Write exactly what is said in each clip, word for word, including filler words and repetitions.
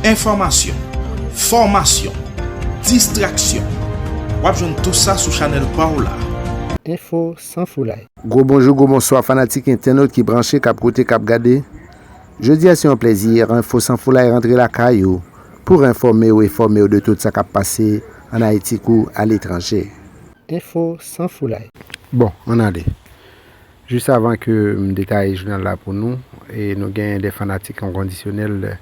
Enfòmasyon, fòmasyon, distraksyon, w ap jwenn tou sa sou chanèl pa w la. Enfo san foulay. Gwo bonjou, gwo bonswa fanatik entènot ki branche, k ap koute, k ap gade. Jodi a se yon plèzi, Enfo san foulay rantre lakay ou pou enfòme w e fòme w de tout sa k ap pase ann Ayiti kou aletranje. Enfo san foulay. Bon, ann ale. Jis avan ke m detaye jounal la pou nou, e nou gen de fanatik enkondisyonèl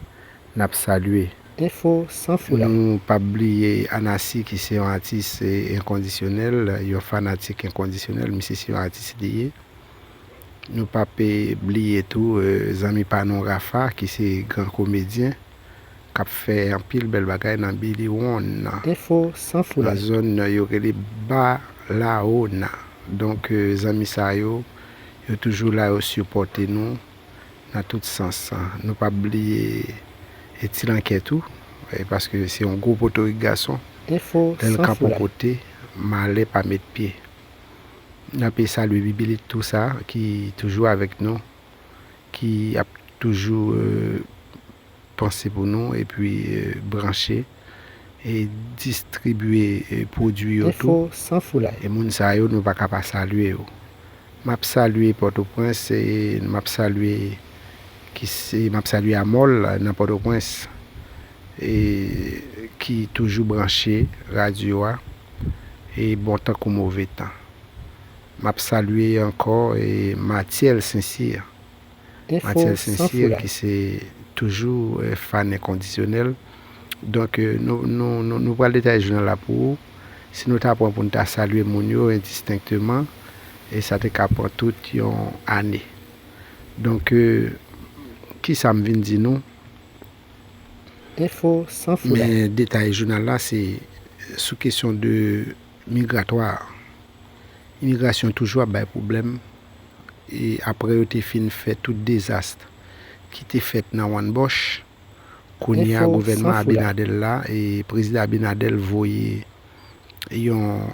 n ap salye. Enfo san foulay. Nou p ap bliye Anasi ki se yon atis enkondisyonèl, yon fanatik enkondisyonèl, misye se yon atis li ye. Nou p ap bliye tou zanmi pa nou Rafa ki se gran komedyen k ap fè anpil bèl bagay nan Billy One nan. Enfo san foulay. Nan zòn yo rele Balaona. Donk zanmi sa yo, yo toujou la, yo sipòte nou nan tout sans. Nou p ap bliye Ti Lankè tou, paske se yon gwo potorik gason. Enfo san foulay. Lè l kanpe yon kote, malè pa met pye. N ap salye Bibilit tou sa ki toujou avèk nou, ki ap toujou panse pou nou epi branche e distribye pwodui yo tou. Enfo san foulay. E moun sa yo, nou pa ka pa salye yo. M ap salye Pòtoprens, e m ap salye ki se, m ap salye Amòl nan Pòtoprens, e ki toujou branche radyo a, e bon tan kou move tan. M ap salye ankò e Matyèl Sensir. Matyèl Sensir ki se toujou fan enkondisyonèl. Donk nou, nou, nou, nou pral detaye jounal la pou ou. Si nou ta pran pou n ta salye moun yo endistenkteman, e sa te ka pran tout yon ane. Donk kisa m vin di nou? Enfo san foulay. Men detaye jounal la se sou kesyon de migratwa. Imigrasyon toujou ap bay pwoblèm. E apre yo te fin fè tout dezas ki te fèt nan Wannbòch, kounye a gouvènman Abinader la, e prezidan Abinader voye yon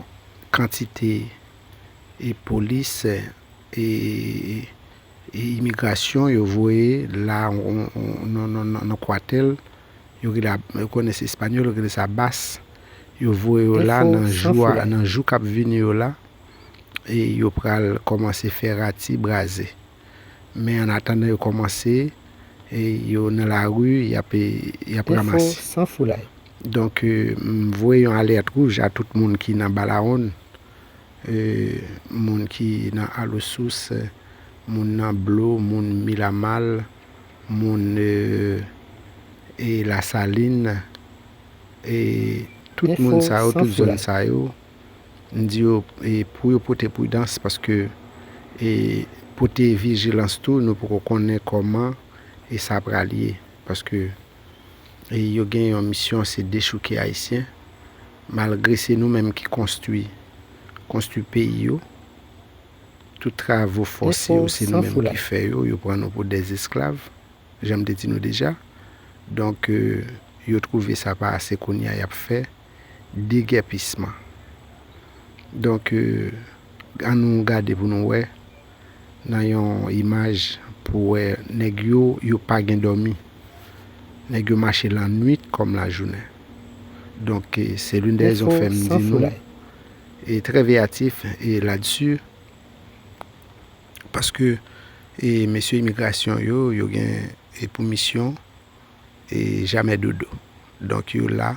kantite e polis e e imigrasyon, yo voye la nan Kwatèl, yo rele, yo konnen se espanyòl, yo rele sa bas, yo voye yo la nan jou a, nan jou k ap vini yo la, e yo pral kòmanse fè rati braze. Men annatandan yo kòmanse, e yo nan lari, y ap, y ap ranmase. Donk m voye yon alèt wouj a tout moun ki nan Balawon, moun ki nan Alosous, moun nan Blo, moun Milamal, moun Lasalin, tout moun sa yo, tout zòn sa yo, m di yo pou yo pote pridans paske pote vijilans tou, nou poko konnen kòman sa pral ye, paske yo gen yon misyon, se dechouke Ayisyen, malgre se nou menm ki konstwi, konstwi peyi yo. Tout travo fòse yo, se nou menm ki fè yo, yo pran nou pou dèzesklav, jan m te di nou deja. Donk yo twouve sa pa ase, kounye a y ap fè degèpisman. Donk ann nou gade pou nou wè nan yon imaj pou wè nèg yo, yo pa gen dòmi. Nèg yo mache lannwit kòm lajounen. Donk se l'une des raisons fè m di nou, e trè veyatif e ladsi, paske mesye imigrasyon yo, yo gen pou misyon e jamè dodo. Donk yo la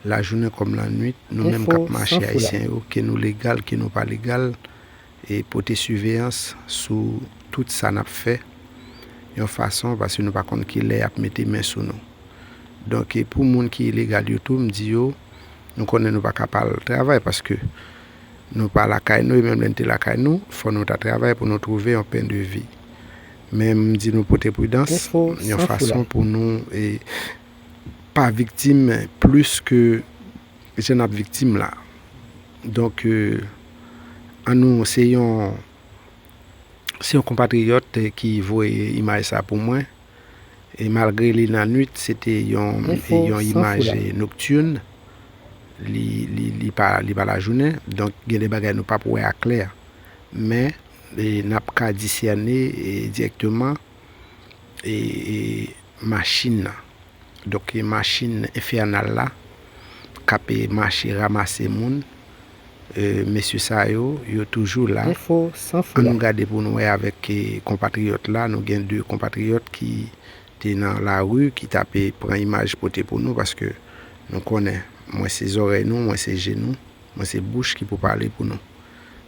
lajounen kòm lannwit, nou menm k ap mache, Ayisyen yo, ke nou legal, ke nou pa legal, e pote siveyans sou tout sa n ap fè, yon fason, paske nou pa konn ki lè y ap mete men sou nou. Donk pou moun ki ilegal yo tou, m di yo, nou konnen nou pa ka pa al travay, paske nou pa lakay nou, e menm lè n te lakay nou, fò nou ta travay pou nou twouve yon pen de vi. Men m di nou pote pridans, yon fason pou nou pa viktim plis ke jan n ap viktim la. Donk ann nou, se yon, se yon konpatriyòt ki voye imaj sa pou mwen. E malgre li nan nwit, se te yon, yon imaj noktin. Li, li, li pa, li pa lajounen. Donk gen de bagay nou p ap wè aklè. Men n ap ka disène dirèkteman machin nan. Donk, e machin enfènal la k ap, e, mache ranmase moun. E, mesye sa yo, yo toujou la. Enfo san foula. Ann nou gade pou nou wè avèk, e, konpatriyòt la. Nou gen de konpatriyòt ki te nan lari, ki t ap, e, pran imaj pote pou nou, paske nou konnen, mwen se zòrèy nou, mwen se je nou, mwen se bouch ki pou pale pou nou.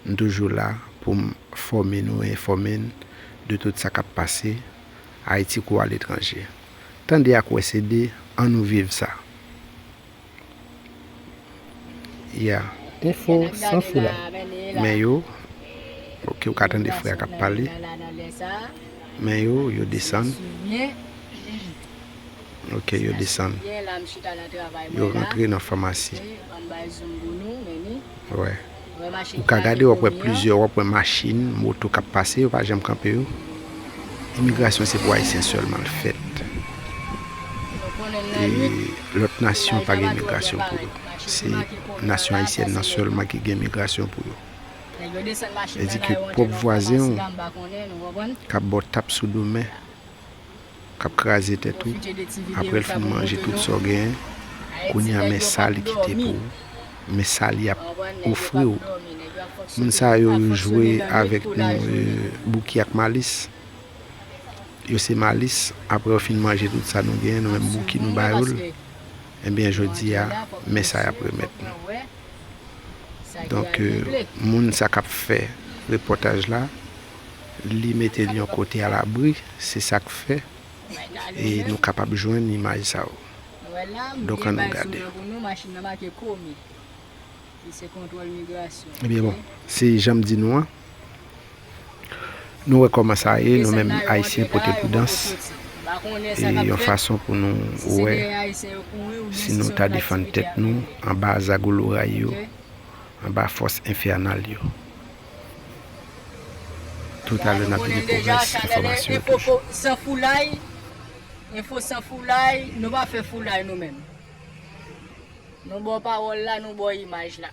M toujou la pou m fòme nou e enfòme n de tout sa k ap pase Ayiti kou aletranje. Tande ak wè se de, ann nou viv sa. Ya. Enfo san foula. Men yo, oke, ou ka tande frè a k ap pale. Men yo, yo desann. Oke, yo desann. Yo rantre nan famasi. Wè. Ou ka gade, w ap wè plizyè, w ap wè machin, moto k ap pase, yo pa janm kanpe yo. Imigrasyon se pou Ayisyen sèlman l fèt. E lòt nasyon pa gen imigrasyon pou yo. Se nasyon ayisyèn nan sèlman ki gen imigrasyon pou yo. Vle di ke pwòp vwazen w k ap ba w tap sou do men, k ap kraze tèt ou, apre l fin manje tout sa w genyen, kounye a men sa li kite pou ou, men sa li ap ofri w. Moun sa yo, yo jwe avèk nou, e, Bouki ak Malis. Yo se Malis, apre yo fin manje tout sa nou genyen, nou menm Bouki nou ba yo l. Ebyen, jodi a, men sa y ap remèt nou. Donk, e, moun sa k ap fè repòtaj la, li mete l yon kote alabri, se sa k fè, e, nou kapab jwenn imaj sa yo. Donk, ann nou gade. Ebyen, bon, se jan m di nou an. Nou wè kòman sa ye, nou menm Ayisyen pote pridans, e yon fason pou nou wè si nou ta defann tèt nou anba zagoloray yo, anba fòs enfènal yo. Toutalè, n ap vin pou rès enfòmasyon yo toujou. Enfo san foulay, nou pa fè foulay nou menm. Nou ba w pawòl la, nou ba w imaj la.